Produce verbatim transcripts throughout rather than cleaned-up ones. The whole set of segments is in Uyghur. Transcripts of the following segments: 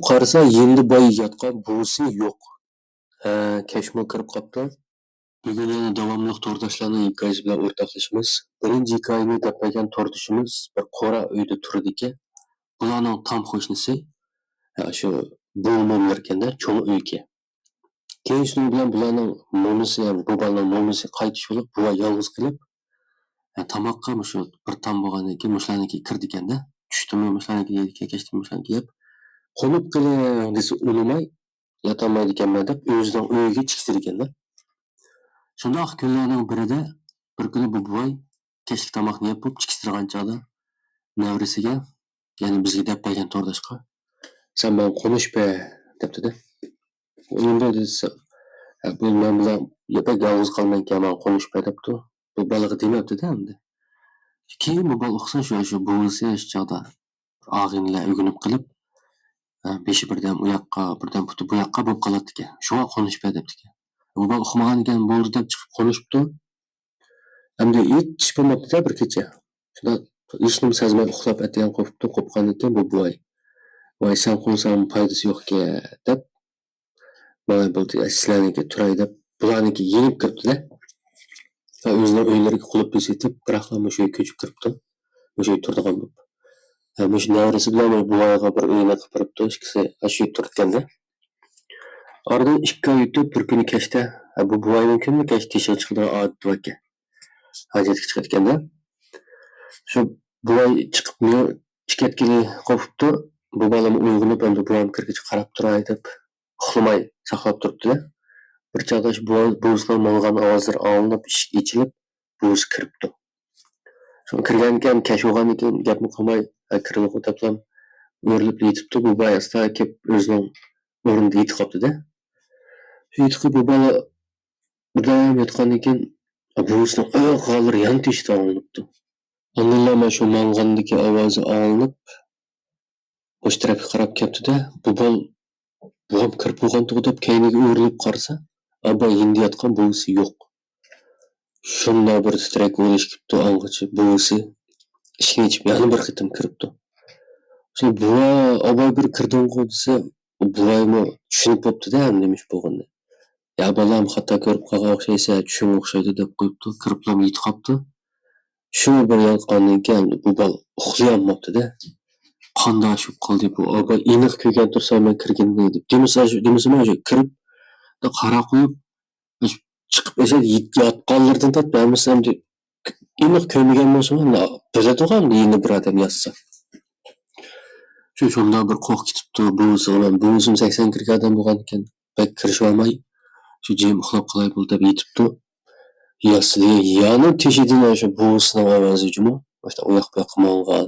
قارىسا، يېنىدا باي ياتقان بوۋىسى يوق. ھە، كەچمۇ كىرىپ قاپتۇ. بۈگۈن يەنە داۋاملىق تورداشلارنىڭ ھېكايىسى بىلەن ئورتاقلىشىمىز. بىرىنچى ھېكايىنى دەپ بەرگەن توردىشىمىز بىر قورا ئۆيدە تۇرىدىكەن. بۇلارنىڭ تام قوشنىسى، ھە، شۇ بوۋا مومىلىركەن-دە، چوڭ ئۆيكەن. كېيىن شۇنىڭ بىلەن بۇلارنىڭ مومىسى، يەنى بۇ بالىنىڭ مومىسى قايتىش بولۇپ، بۇ يالغۇز قېلىپ، ھە، تاماققا مۇشۇ بىر تام بولغاندىن كېيىن مۇشۇلارنىڭكىگە كىرىدىكەن-دە. چۈشتىمۇ مۇشۇلارنىڭكىگە يەيدىكەن، كەچتىمۇ مۇشۇلارنىڭكىگە يەپ، «قونۇپ قېلىڭ» دېسە ئۇنىماي، «ياتالمايدىكەنمەن» دەپ ئۆزىنىڭ ئۆيىگە چىقىپ كېتىدىكەن-دە. شۇنداق كۈنلەرنىڭ بىرىدە بىر كۈنى بۇ بوۋاي كەچلىك تاماقنى يەپ بولۇپ چىقىپ كېتىدىغان چاغدا نەۋرىسىگە، يەنى بىزگە دەپ بەرگەن تورداشقا، «سەن ماڭا قونۇش بەر» دەپتۇ-دە. ئۇ نېمە دېسە، «ھە، بۇ مەن بىلەن بەك يالغۇز قالىمەنكەن، ماڭا قونۇش بەر» دەپتۇ. بۇ بالىغا دېمەپتۇ-دە ئەمدى. كېيىن بۇ بالا ئۇقسا شۇ، شۇ بوۋىسى شۇ چاغدا ئاغىنىلەر ئۆگىنىپ قېلىپ، ھە، بېشى بىردەم ئۇ ياققا، بىردەم پۇتى بۇ ياققا بولۇپ قالاتتىكەن. شۇڭا قونۇش بەر دەپتىكەن. بۇ بالا ئۇقمىغانىكەن، بولدى دەپ چىقىپ قونۇشۇپتۇ. ئەمدى ھېچ ئىش بولماپتۇ-دە بىر كېچە. شۇنداق ھېچنېمە سەزمەي ئۇخلاپ ئەتىگەن قوپۇپتۇ، قوپقاندىن كېيىن بۇ بوۋاي، «ۋاي، سەن قونساڭمۇ پايدىسى يوقكەن» دەپ، «ماڭا بولدى، سىلەرنىڭكى تۇراي» دەپ، بۇلارنىڭكى يېنىپ كىرىپتۇ-دە. ۋە ئۆزىنىڭ ئۆيلىرىگە قۇلۇپ بېسىۋېتىپ، بىراقلا مۇشۇ ئۆيگە كۆچۈپ كىرىپتۇ. مۇشۇ ئۆيدە تۇرىدىغان بولۇپ. ھە، مۇشۇ نەۋرىسى بىلەن مۇشۇ بوۋايغا بىر ئۆينى قىلىپ بېرىپتۇ، ئىككىسى ئاشۇ يەردە تۇرىدىكەن-دە. ئارىدىن ئىككى ئاي ئۆتۈپ، بىر كۈنى كەچتە، ھە، بۇ بوۋاينىڭ كۈندە كەچتە تېشىغا چىقىدىغان ئادىتى باركەن. ھاجەتكە چىقىدىكەن-دە. شۇ بوۋاي چىقىپ مېڭىپ كەتكىلى قوپۇپتۇ. بۇ بالىمۇ ئويغىنىپ، ئەمدى بوۋام كىرگىچە قاراپ تۇراي دەپ، ئۇخلىماي ساقلاپ تۇرۇپتۇ-دە. بىر چاغدا شۇ بوۋا-، بوۋىسىنىڭ ماڭغان ئاۋازلىرى ئاڭلىنىپ، ئىشىك ئېچىلىپ، بوۋىسى كىرىپتۇ. شۇ كىرگەنكەن، كەچ بولغاندىكىن گەپمۇ قىلماي، ھە، كىرىدىغۇ دەپلا ئۆرۈلۈپ يېتىپتۇ. بۇ باي ئاستا كېلىپ ئۆزىنىڭ ئورنىدا يېتىپ قاپتۇ-دە. شۇ يېتىپ قېلىپ بۇ بالا بىردەم ياتقاندىن كېيىن بوۋىسىنىڭ ئىغغانلىرى يەنە تېشىدا ئاڭلىنىپتۇ. ئاندىنلا مانا شۇ ماڭغاندىكى ئاۋازى ئاڭلىنىپ، مۇشۇ تەرەپكە قاراپ كەپتۇ-دە، بۇ بال بوۋام كىرىپ بولغانتىغۇ دەپ كەينىگە ئۆرۈلۈپ قارىسا، ئابا يېنىدا ياتقان بوۋىسى يوق. شۇنداق بىر تىترەك بولۇش كېپتۇ ئاڭغىچە بوۋىسى ئىشىكنى ئېچىپ يەنە بىر قېتىم كىرىپتۇ. شۇ، «بوۋا، ئاباي بىر كىردىڭغۇ؟» دېسە، بوۋايمۇ چۈشىنىپ بوپتۇ-دە، ھەم نېمە ئىش بولغىنىنى. «يا بالام، خاتا كۆرۈپ قالغان ئوخشايسەن، چۈشۈڭگە ئوخشايدۇ» دەپ قويۇپتۇ، كىرىپلام يېتىپ قاپتۇ. شۇ بىر ياتقاندىن كېيىن بۇ بال ئۇخلىيالماپتۇ-دە. «قانداق ئىش بولۇپ قالدى بۇ؟ ئاباي ئېنىق كۆرگەن تۇرسا مەن كىرگىنىنى» دەپ. دېمىسە، دېمىسىمۇ شۇ كىرىپ، قاراپ قويۇپ، چىقىپ ئەشە ياتقانلىرىدىن تارتىپ ھەممىسى ئەمدى ئېنىق كۆرمىگەن بولسىمۇ، بىلىدىغۇ ئەمدى يەنە بىر ئادەم ياتسا. شۇ، شۇنداق بىر قورقۇپ كېتىپتۇ بوۋىسى بىلەن. بوۋىسىمۇ سەكسەن كىرگەن ئادەم بولغاندىكىن، بەك كىرىشىۋالماي، شۇ جىم ئۇخلاپ قالاي بولدى دەپ يېتىپتۇ. ياتسىدى، يەنە تېشىدىن شۇ بوۋىسىنىڭ ئاۋازى جۇمۇ، باشتا ئۇ ياق بۇ ياققا ماڭغان.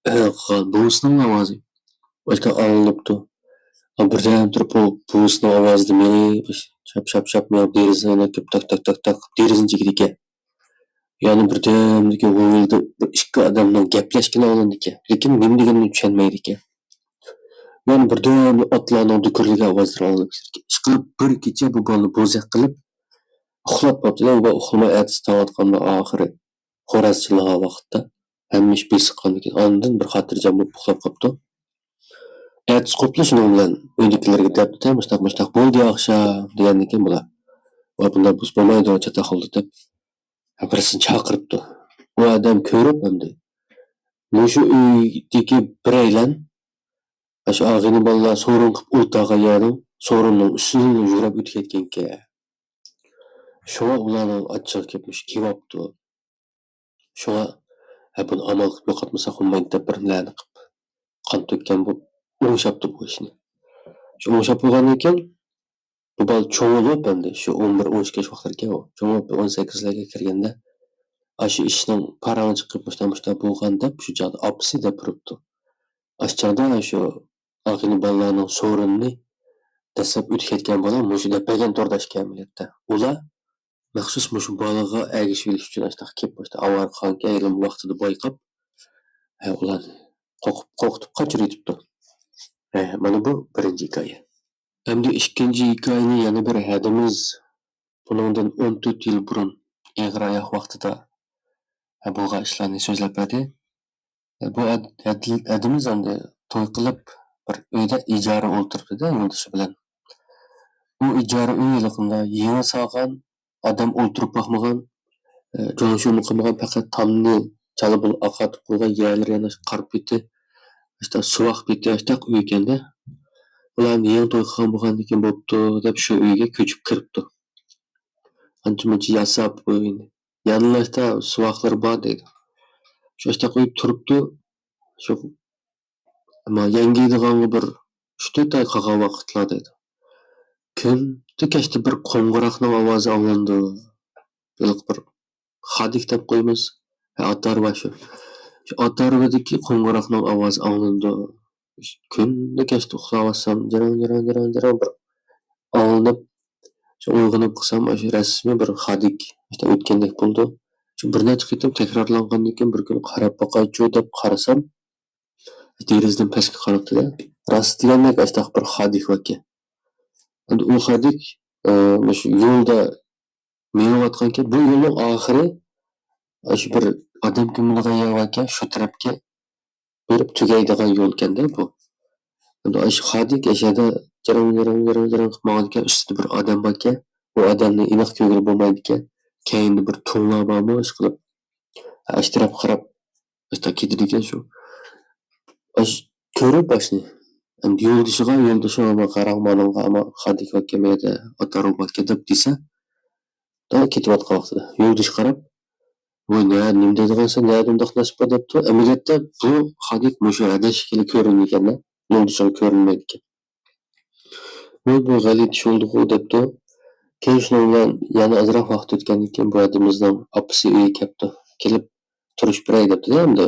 ئىغغان بوۋىسىنىڭ ئاۋازى باشتا ئاڭلىنىپتۇ. بىردەم تۇرۇپ بۇ بوۋىسىنىڭ ئاۋازىدا مېڭىپ، شاپ، شاپ، شاپ مېڭىپ، دېرىزىنى ئايلاندۇرۇپ، تاك، تاك، تاك، تاك، دېرىزىنى چېكىدىكەن. يەنە بىردەمدىكى ھويلىدا بىر ئىككى ئادەمنىڭ گەپلەشكىنى ئاڭلىنىدىكەن، لېكىن نېمە دېگىنىنى چۈشەنمەيدىكەن. يەنە بىردەمدە ئاتلارنىڭ دۈكۈرلىگەن ئاۋازلىرى ئاڭلىنىپ كېتىدىكەن. ئىشقىلىپ، بىر كېچە بۇ بالىنى بوزەك قىلىپ ئۇخلاتماپتۇ-دە، ئۇ بالا ئۇخلىماي ئەتىسى تاڭ ئاتقاندا ئاخىرى خوراز چىللىغان ۋاقىتتا ھەممە ئىش بېسىققاندىن كېيىن ئاندىن بىر خاتىرجەم بولۇپ ئۇخلاپ قاپتۇ. ئەتىسى قوپلا شۇنىڭ بىلەن ئۆيدىكىلەرگە دەپتۇ، مۇشتاق، مۇشتاق بولدى ئاخشام دېگەندىن كېيىن بۇلار، ۋاي بۇنداق بولسا بولمايدۇ، چاتاق قىلدى دەپ بىرسىنى چاقىرىپتۇ. ئۇ ئادەم كۆرۈپ ئەمدى مۇشۇ ئۆيدىكى بىرەيلەن، ئاشۇ ئاغىنە بالىلار سورۇن قىلىپ ئولتۇرغان يەرنىڭ سورۇننىڭ ئۈستىدىن يۈرۈپ ئۆتۈپ كەتكەنىكەن. شۇڭا ئۇلارنىڭ ئاچچىقى كەپمىش كېۋاپتۇ. شۇڭا، ھە، بۇنى ئامال قىلىپ يوقاتمىساق بولمايدۇ دەپ بىر نەرسىنى قىلىپ، قان تۆككەن بولۇپ ئوڭشاپتۇ بۇ ئىشنى. شۇ ئوڭشاپ بولغاندىن كېيىن، بۇ بالا چوڭ بولۇپ ئەمدى شۇ ئون بىر، ئون ئىككى ياش ۋاقىتلىرىكەن ئۇ. چوڭ بولۇپ ئون سەككىزلەرگە كىرگەندە، ئاشۇ ئىشنىڭ پاراڭى چىقىپ، مۇشۇنداق، مۇشۇنداق بولغان دەپ شۇ چاغدا ئاپىسى دەپ تۇرۇپتۇ. ئاشۇ چاغدا شۇ ئاغىنە بالىلارنىڭ سورۇنىنى دەسسەپ ئۆتۈپ كەتكەن بالا مۇشۇ دەپ بەرگەن تورداشكەن ئەمەلىيەتتە. ئۇلار مەخسۇس مۇشۇ بالىغا ئەگىشىۋېلىش ئۈچۈن ئاشۇنداق كېلىپ، ئاشۇنداق ئاۋارە قالغانكەن، ھېلىمۇ ۋاقتىدا بايقاپ، ھە، ئۇلارنى قورقۇپ، قورقۇتۇپ قاچۇرۇۋېتىپتۇ. ھە، مانا بۇ بىرىنچى ھېكايە. ئەمدى ئىككىنچى ھېكايىنى يەنە بىر ھەدىمىز بۇنىڭدىن ئون تۆت يىل بۇرۇن ئېغىر ئاياغ ۋاقتىدا، ھە، بولغان ئىشلارنى سۆزلەپ بەردى. بۇ ھەد-، ھەد-، ھەدىمىز ئەمدى توي قىلىپ، بىر ئۆيدە ئىجارە ئولتۇرۇپتۇ-دە يولدىشى بىلەن. ئۇ ئىجارە ئۆي ھېلىقىندا يېڭى سالغان، ئادەم ئولتۇرۇپ باقمىغان، ئە، جۇڭشۇمۇ قىلمىغان، پەقەت تامنى چالا بولۇپ ئاقارتىپ قويغان يەرلىرى يەنە قار پېتى، ئاشتا سۇۋاق پېتى، ئاشتاق ئۆي ئىكەن-دە. ئۇلارنى يېڭى توي قىلغان بولغاندىكىن بوپتۇ دەپ شۇ ئۆيگە كۆچۈپ كىرىپتۇ. ئانچە-مۇنچە ياساپ ئۆينى. يەنىلا ئاشتا سۇۋاقلىرى بار دەيدۇ. شۇ ئاشتاق ئۆيدە تۇرۇپتۇ. شۇ ئەمما يەڭگىيدىغانغا بىر ئۈچ تۆت ئاي قالغان ۋاقىتلار دەيدۇ. كۈندە كەچتە بىر قوڭغۇراقنىڭ ئاۋازى ئاڭلىنىدۇ. ھېلىقى بىر خادىك دەپ قويىمىز. ھە، ئاتارۋا شۇ. شۇ ئاتارۋىدىكى قوڭغۇراقنىڭ ئاۋازى ئاڭلىنىدۇ. كۈندە كەچتە ئۇخلاۋاتسام، جىرىڭ، جىرىڭ، جىرىڭ، جىرىڭ بىر ئاڭلىنىپ، شۇ ئويغىنىپ قالسام، ئاشۇ رەسمىي بىر خادىك ئۆتكەندەك بولىدۇ. شۇ بىر نەچچە قېتىم تەكرارلانغاندىن كېيىن، بىر كۈنى قاراپ باقايچۇ دەپ قارىسام، دېرىزىدىن پەسكە قاراپتۇ-دە. راست دېگەندەك ئاشتاق بىر خادىك باركەن. ئەمدى ئۇ خادىك، ئە، مۇشۇ يولدا مېڭىۋاتقانكەن. بۇ يولنىڭ ئاخىرى ئاشۇ بىر ئادەم كۆمۈلىدىغان يەر باركەن، شۇ تەرەپكە بېرىپ تۈگەيدىغان يولكەن-دە بۇ. ئەمدى ئاشۇ خادىك ئەشەدە جىرىڭ، جىرىڭ، جىرىڭ، جىرىڭ قىلىپ ماڭىدىكەن، ئۈستىدە بىر ئادەم باركەن. ئۇ ئادەمنى ئېنىق كۆرگىلى بولمايدىكەن. كەينىدە بىر تۇڭلار بارمۇ، ئىشقىلىپ ئاشۇ تەرەپكە قاراپ ئاشتا كېتىدىكەن شۇ. ئاش كۆرۈپ ئاشنى. ئەمدى يولدىشىغا، يولدىشىغا، «مانا قاراڭ، مانىڭغا، ئاما خادىك باركەن، مەيەردە ئاتارۋا باركەن» دەپ دېسە، دا كېتىۋاتقان ۋاقتىدا يولدىشى قاراپ، «ۋاي، نە، نېمە دەيدىغانسەن، نەدە ئۇنداق نەرسە بار؟» دەپتۇ. ئەمەلىيەتتە بۇ خادىك مۇشۇ ھەدەشكىلا كۆرۈنىدىكەن-دە، يولدىشىغا كۆرۈنمەيدىكەن. «ۋاي، بۇ غەلىتە ئىش بولدىغۇ» دەپتۇ. كېيىن شۇنىڭ بىلەن يەنە ئازراق ۋاقىت ئۆتكەندىن كېيىن بۇ ئادىمىمىزنىڭ ئاپىسى ئۆيگە كەپتۇ. كېلىپ تۇرۇش بېرەي دەپتۇ-دە، ئەمدى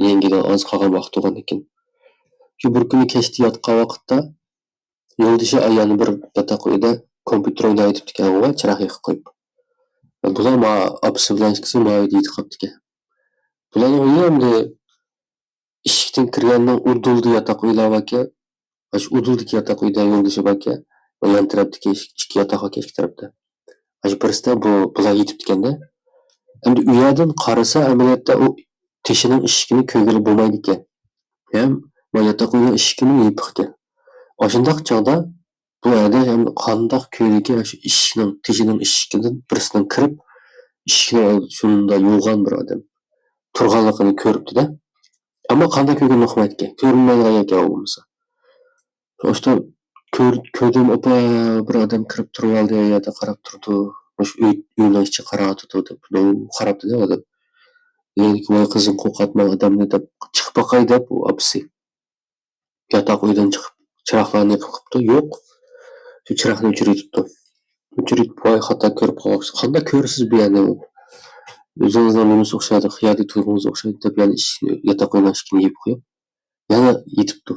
يەڭگىدىن ئاز قالغان ۋاقىت بولغاندىكىن. شۇ بىر كۈنى كەچتە ياتقان ۋاقىتتا يولدىشى ئايالى بىر ياتاق ئۆيدە كومپيۇتېر ئويناۋېتىپتىكەن، ئۇغا چىراغ يېقىپ قويۇپ. بۇلار ما-، ئاپىسى بىلەن ئىككىسى ما ئۆيدە يېتىپ قاپتىكەن. بۇلارنىڭ ئۆيى ئەمدى ئىشىكتىن كىرگەننىڭ ئۇدۇلىدا ياتاق ئۆيلەر باركەن. ئاشۇ ئۇدۇلدىكى ياتاق ئۆيدە يولدىشى باركەن. ۋە يان تەرەپتىكى ئىككى ياتاق باركەن، ئىككى تەرەپتە. ئاشۇ بىرسىدە بۇ، بۇلار يېتىپتىكەن-دە. ئەمدى ئۇ يەردىن قارىسا، ئەمەلىيەتتە ئۇ تېشىنىڭ ئىشىكىنى كۆرگىلى بولمايدىكەن. ھەم ۋە ياتاق ئۆينىڭ ئىشىكىمۇ يېپىقكەن. ئاشۇنداق چاغدا بۇ ئادەم ھەم قانداق كۆرىدىكى، شۇ ئىشىكنىڭ، تېشىنىڭ ئىشىكىدىن بىرسىنىڭ كىرىپ، ئىشىكنى شۇنداق يوغان بىر ئادەم تۇرغانلىقىنى كۆرۈپتۇ-دە. ئەمما قانداق كۆرگىنىنى ئۇقمايدىكەن. كۆرۈنمەيدىغان يەركەن ئۇ بولمىسا. شۇ كۆر-، كۆردۈم، ئاپا، بىر ئادەم كىرىپ تۇرۇۋالدى، ئۇ يەردە قاراپ تۇرىدۇ. مۇشۇ ئۆي، ئۆينىڭ ئىچىگە قاراۋاتىدۇ دەپ، قاراپتۇ-دە ئادەم. دېگەندىكىن، ۋاي قىزىم، قورقۇتماڭ ئادەمنى دەپ، چىقىپ باقاي دەپ، ئۇ ئاپىسى ياتاق ئۆيدىن چىقىپ، چىراغلارنى يېقىپ قاپتۇ. يوق. شۇ چىراغنى ئۆچۈرۈۋېتىپتۇ. ئۆچۈرۈۋېتىپ، ۋاي خاتا كۆرۈپ قالغاپسىز. قانداق كۆرىسىز بۇ يەرنى؟ ئۆزىڭىزنىڭ نېمىسى ئوخشايدۇ، خىيالىي تۇيغۇڭىز ئوخشايدۇ دەپ يەنە ئىشىكنى، ياتاق ئۆينىڭ ئىشىكىنى يېپىپ قويۇپ، يەنە يېتىپتۇ.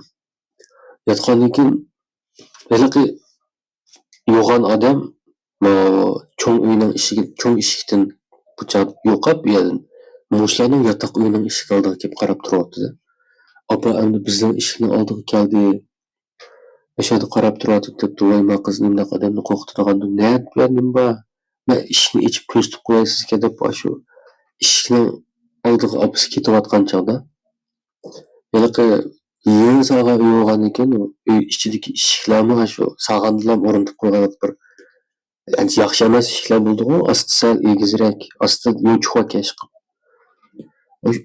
ياتقاندىن كېيىن ھېلىقى يوغان ئادەم، ئۇ، چوڭ ئۆينىڭ ئىشىكى، چوڭ ئىشىكتىن بۇچاپ يوقاپ، ئۇ يەردىن مۇشۇلارنىڭ ياتاق ئۆيىنىڭ ئىشىك ئالدىغا كېلىپ قاراپ تۇرۇۋاپتۇ-دە. ئاپا، ئەمدى بىزنىڭ ئىشىكنىڭ ئالدىغا كەلدى. ئاشۇ يەردە قاراپ تۇرۇۋاتىدۇ دەپتۇ. ۋاي، ما قىز نېمىنداق ئادەمنى قورقۇتىدىغاندۇ، نەدە بۇ يەر، نېمە بار؟ مەن ئىشىكنى ئېچىپ كۆرسىتىپ قوياي سىزگە دەپ، ئاشۇ ئىشىكنىڭ ئالدىغا ئاپىسى كېتىۋاتقان چاغدا، ھېلىقى يېڭى سالغان ئۆي بولغاندىكىن، ئۆي ئىچىدىكى ئىشىكلەرمۇ شۇ سالغاندىلا ئورنىتىپ قويغان بىر ئانچە ياخشى ئەمەس ئىشىكلەر بولىدىغۇ، ئاستى سەل ئېگىزرەك، ئاستى يوچۇقراق ئىشىك.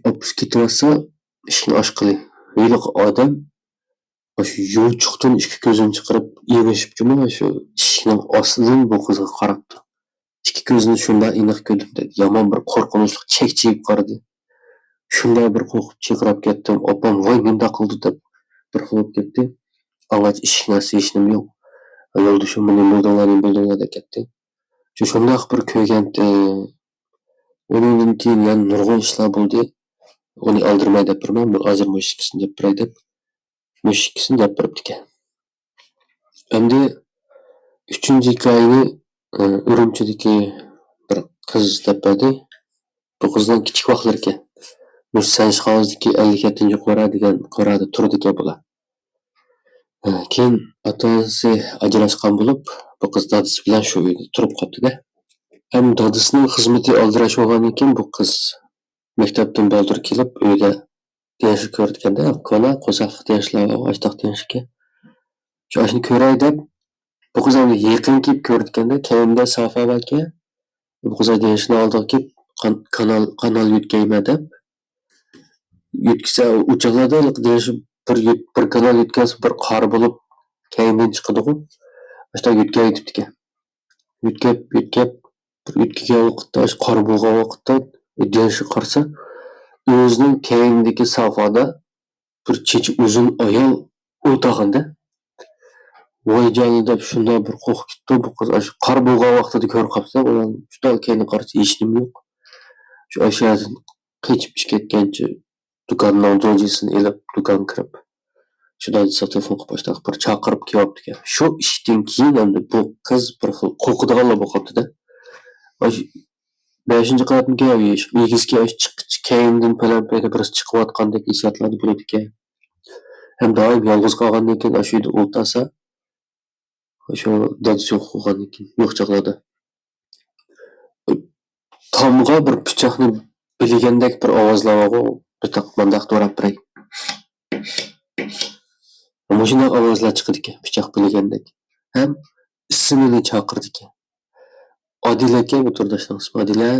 ئاپىسى كېتىۋاتسا، ئىشىكنى ئاچقىلى، ھېلىقى ئادەم ئاشۇ يوچۇقتىن ئىككى كۆزىنى چىقىرىپ، ئېغىشىپ جۇمۇ شۇ ئىشىكنىڭ ئاستىدىن بۇ قىزغا قاراپتۇ. ئىككى كۆزىنى شۇنداق ئېنىق كۆردۈم دەيدۇ. يامان بىر قورقۇنچلۇق چەكچىيىپ قارىدى. شۇنداق بىر قورقۇپ چىرقىراپ كەتتىم. ئاپام، ۋاي، نېمىنداق قىلدى دەپ بىر خىل بولۇپ كەتتى. ئاڭغاچ ئىشىكنى ئاچسا ھېچنېمە يوق. يولدىشىم، نېمە بولدۇڭلار، نېمە بولدۇڭلار دەپ كەتتى. شۇ، شۇنداق بىر كۆرگەنتى. ئۇنىڭدىن كېيىن يەنە نۇرغۇن ئىشلار بولدى. ئۇنى ئالدىرىماي دەپ بېرىمەن، ھازىر مۇشۇ ئىككىسىنى دەپ بېرەي دەپ. مۇشۇ ئىككىسىنى دەپ بېرىپتىكەن. ئەمدى ئۈچىنچى ھېكايىنى، ئە، ئۈرۈمچىدىكى بىر قىز دەپ بەردى. بۇ قىزنىڭ كىچىك ۋاقىتلىرىكەن. مۇشۇ سەنشىخاۋۇزدىكى ئەللىك يەتتىنچى قورا دېگەن قورادا تۇرىدىكەن بۇلار. ئە، كېيىن ئاتا-ئانىسى ئاجراشقان بولۇپ، بۇ قىز دادىسى بىلەن شۇ ئۆيدە تۇرۇپ قاپتۇ-دە. ھەم دادىسىنىڭ خىزمىتى ئالدىراش بولغاندىن كېيىن بۇ قىز مەكتەپتىن بالدۇر كېلىپ، ئۆيدە دېڭىشنى كۆرىدىكەندە، كونا قورساقلىق دېڭىشلار بار، ئاشتاق دېڭىشكە. شۇ ئاشۇنى كۆرەي دەپ، بۇ قىز ئەمدى يېقىن كېلىپ كۆرىدىكەندە، كەينىدە سافا باركەن. بۇ قىز دېڭىشنىڭ ئالدىغا كېلىپ، قان-، كانال، كانال يۆتكەيمەن دەپ، يۆتكىسە، ئۇ چاغلاردا دېڭىش بىر يۆت-، بىر كانال يۆتكەلسە، بىر قارا بولۇپ، كەينىدىن چىقىدىغۇ. ئاشۇنداق يۆتكەۋېتىپتىكەن. يۆتكەپ، يۆتكەپ، بىر يۆتكىگەن ۋاقىتتا، ئاشۇ قارا بولغان ۋاقىتتا، دېڭىشكە قارىسا، ئۆزىنىڭ كەينىدىكى سافادا بىر چېچى ئۇزۇن ئايال ئولتۇرغاندا، ۋاي جانى دەپ شۇنداق بىر قورقۇپ كېتىپتۇ. بۇ قىز ئاشۇ قارا بولغان ۋاقتىدا كۆرۈپ قاپتۇ. ئۇ شۇنداق كەينىگە قارىسا ھېچنېمە يوق. شۇ ئاشۇ يەردىن قېچىپ چىقىپ كەتكەنچە دۇكاننىڭ جوجىسىنى ئېلىپ، دۇكانغا كىرىپ، شۇ دادىسىغا تېلېفون قىلىپ، باشلاپ بىر چاقىرىپ كېلىۋاپتىكەن. شۇ ئىشتىن كېيىن ئەمدى بۇ قىز بىر خىل قورقىدىغانلا بولۇپ قاپتۇ-دە. ئاشۇ بەشىنچى قەۋەتمىكەن، ئېگىزكى ئاشۇ چىق-، كەينىدىن پەلەمپەيدە بىرسى چىقىۋاتقاندەك ھېسسىياتلاردا بولىدىكەن. ھەم دائىم يالغۇز قالغاندىن كېيىن ئاشۇ يەردە ئولتۇرسا، شۇ دادىسى يوق بولغاندىن كېيىن، يوق چاغلاردا تامغا بىر پىچاقنى بىلىگەندەك بىر ئاۋازلار بارغۇ، بىر تاق مانداق دوراپ بېرەي. مۇشۇنداق ئاۋازلار چىقىدىكەن، پىچاق بىلىگەندەك. ھەم ئىسمىنى چاقىرىدىكەن. ئادىلە ئىكەن بۇ تورداشنىڭ ئىسمى، ئادىلە،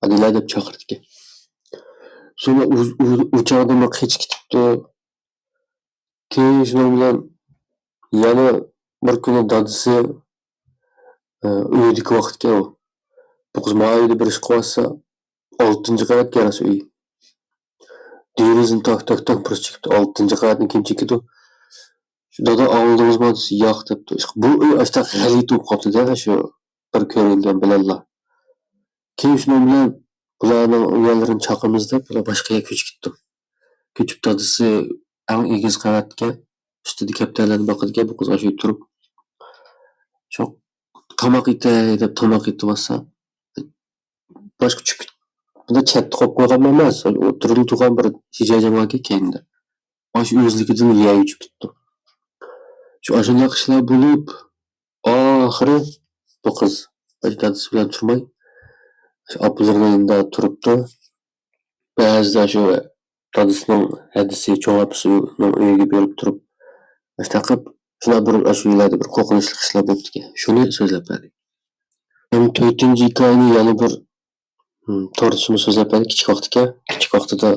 ئادىلە دەپ چاقىرىدىكەن. شۇڭا ئۇ، ئۇ، ئۇ چاغدىمۇ قېچىپ كېتىپتۇ. كېيىن شۇنىڭ بىلەن يەنە بىر كۈنى دادىسى، ئە، ئۆيدىكى ۋاقىتكەن ئۇ. بۇ قىز ما ئۆيدە بىر ئىش قىلىۋاتسا، ئالتىنچى قەۋەتكە راست ئۆيى. دېرىزىنى تاك، تاك، تاك بىرسى چېكىپتۇ. ئالتىنچى قەۋەتنى كىم چېكىدۇ؟ شۇ، دادا، ئاڭلىدىڭىزما دېسە، ياق دەپتۇ. بۇ ئۆي ئاشۇنداق غەلىتە بولۇپ قاپتۇ-دە، شۇ بىر كۆرۈنگەن بىلەنلا. كېيىن شۇنىڭ بىلەن بۇلارنىڭ ئۇ يەرلىرىنى چاقىمىز دەپ، بۇلار باشقا يەرگە كۆچۈپ كېتىپتۇ. كۆچۈپ دادىسى ئەڭ ئېگىز قەۋەتكە، ئۈستىدە كەپتەرلەرنى باقىدىكەن، بۇ قىز ئاشۇ يەردە تۇرۇپ، شۇ تاماق ئېتەي دەپ تاماق ئېتىۋاتسا، باشقا چۈشۈپ كېتىپ، بۇنداق چەتتە قويۇپ قويغان ئەمەس، ئوتتۇرىدا تۇرغان بىر شىجاجاڭ باركەن كەينىدە. ئاشۇ ئۆزلۈكىدىن يەرگە چۈشۈپ كېتىپتۇ. شۇ ئاشۇنداق ئىشلار بولۇپ، ئاخىرى بۇ قىز دادىسى بىلەن تۇرماي، شۇ ئاپىلىرىنىڭ يېنىدا تۇرۇپتۇ. بەزىدە شۇ دادىسىنىڭ ھەدىسى، چوڭ ئاپىسىنىڭ ئۆيىگە بېرىپ تۇرۇپ، ئاشۇنداق قىلىپ، شۇنداق بىر ئاشۇ يىللاردا بىر قورقۇنچلۇق ئىشلار بوپتىكەن. شۇنى سۆزلەپ بەردى. ھەم تۆتىنچى ھېكايىنى يەنە بىر، ھىم، توردىشىمىز سۆزلەپ بەردى. كىچىك ۋاقتىكەن. كىچىك ۋاقتىدا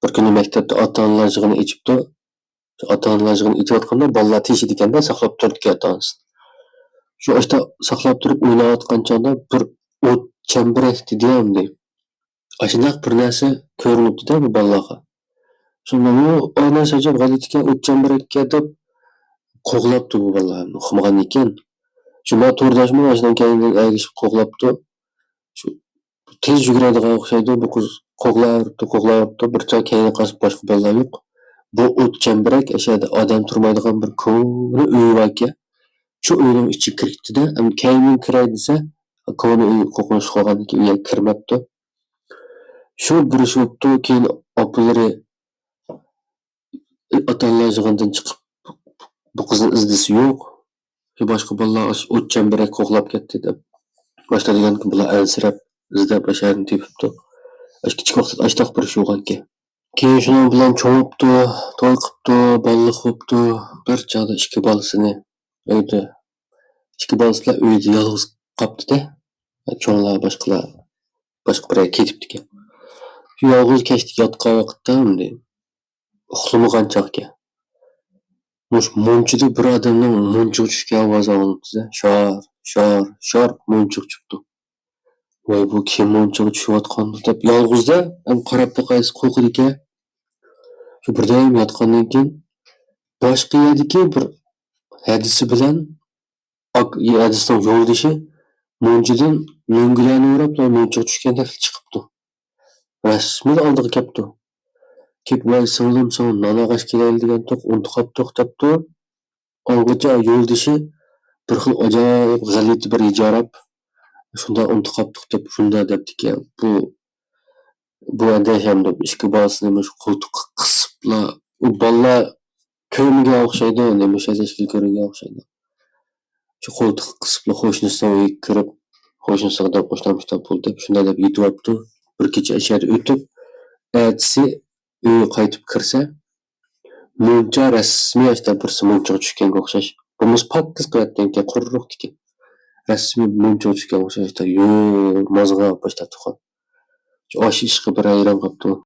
بىر كۈنى مەكتەپتە ئاتا-ئانىلار يىغىنى ئېچىپتۇ. شۇ ئاتا-ئانىلار يىغىنى ئېچىۋاتقاندا بالىلار تېشىدىكەندە، ساقلاپ تۇرىدىكەن ئاتا-ئانىسىنى. شۇ ئاشتا ساقلاپ تۇرۇپ ئويناۋاتقان چاغدا بىر ئوت چەمبىرەك دېدى ئەمدى. ئاشۇنداق بىر نەرسە كۆرۈنۈپتۇ-دە بۇ بالىلارغا. شۇندىمۇ ئانا سەجەپ غەلىتىكەن، ئوت چەمبىرەككە دەپ قوغلاپتۇ بۇ بالىلار، ئۇقمىغان ئىكەن. شۇنداق تورداشمۇ ئاشۇنىڭ كەينىدىن ئەگىشىپ قوغلاپتۇ. شۇ تېز يۈگۈرەيدىغان ئوخشايدۇ. بۇ قىز قوغلاۋېرىپتۇ، قوغلاۋېرىپتۇ. بىر چاغ كەينىگە قارىسا باشقا بالىلار يوق. بۇ ئوت چەمبىرەك ئەشەدە ئادەم تۇرمايدىغان بىر كونا ئۆي باركەن. شۇ ئۆينىڭ ئىچىگە كىرىپتۇ-دە، ئەمدى كەينىدىن كىرەي دېسە، كونا ئۆي قورقۇنچلۇق بولغاندىن كېيىن ئۇ يەرگە كىرمەپتۇ. شۇ بىر ئىش بوپتۇ، كېيىن ئاپىلىرى ئاتا-ئانىلار يىغىنىدىن چىقىپ، بۇ قىزنى ئىزدىسە يوق. باشقا بالىلار ئاشۇ ئوت چەمبىرەك قوغلاپ كەتتى دەپ باشلىدىكەن، بۇلار ئەنسىرەپ ئىزدەپ ئاشۇ يەردىن تېپىپتۇ. ئاشۇ كىچىك ۋاقتىدا ئاشۇنداق بىر ئىش بولغانىكەن. كېيىن شۇنىڭ بىلەن چوڭ بوپتۇ، توي قىپتۇ، بالىلىق بوپتۇ. بىر چاغدا ئىككى بالىسىنى ئۆيدە، ئىككى بالىسى بىلەن ئۆيدە يالغۇز قاپتۇ-دە. چوڭلار باشقىلار، باشقا بىر يەرگە كېتىپتىكەن. شۇ يالغۇز كەچتە ياتقان ۋاقىتتا ئەمدى ئۇخلىمىغان چاغكەن. مۇشۇ مۇنچىدا بىر ئادەمنىڭ مۇنچىغا چۈشكەن ئاۋازى ئاڭلىنىپتۇ-دە. شار، شار، شار مۇنچىغا چۈشۈپتۇ. ۋاي، بۇ كىم مۇنچىغا چۈشۈۋاتقاندۇ دەپ يالغۇزدا ھەم قاراپ باقايسىز، قورقىدىكەن. شۇ بىردەم ياتقاندىن كېيىن باشقا يەردىكى بىر ھەدىسى بىلەن ئاك-، ھەدىسىنىڭ يولدىشى مۇنچىدىن لۆڭگىلەرنى ئوراپلا مۇنچىغا چۈشكەندەك چىقىپتۇ. رەسمىي ئالدىغا كەپتۇ. كېلىپ، ۋاي سىڭلىم، ساڭا نان ئالغاچ كېلەيلى دېگەنتۇق، ئۇنتۇپ قاپتۇق دەپتۇ. ئالغىچە يولدىشى بىر خىل ئاجايىپ غەلىتە بىر ھىجايراپ، شۇنداق ئۇنتۇپ قاپتۇق دەپ، شۇنداق دەپتىكەن. بۇ، بۇ ئەندىشەم دەپ ئىككى بالىسىنى مۇشۇ قولتۇققا قىسىپلا، ئۇ بالىلار كۆرمىگەن ئوخشايدۇ، نېمە شەيتان شەكىل كۆرگەن ئوخشايدۇ. شۇ قولتۇققا قىسىپلا قوشنىسىنىڭ ئۆيىگە كىرىپ، قوشنىسىغا دەپ، قوشنام شۇنداق بولدى دەپ، شۇنداق دەپ يېتىۋاپتۇ. بىر كېچە ئەشەدە ئۆتۈپ، ئەتىسى ئۆيگە قايتىپ كىرسە، مۇنچا رەسمىي ئاشتا بىرسى مۇنچىغا چۈشكەنگە ئوخشاش. بولمىسا پاكىز قىلىۋەتكەنكەن، قۇرۇق تىكەن. رەسمىي مۇنچىغا چۈشكەنگە ئوخشاش ئاشتا يۆل مازغاپ باشلاپتۇ. ئاشۇ ئىشقا بىر ھەيران قاپتۇ.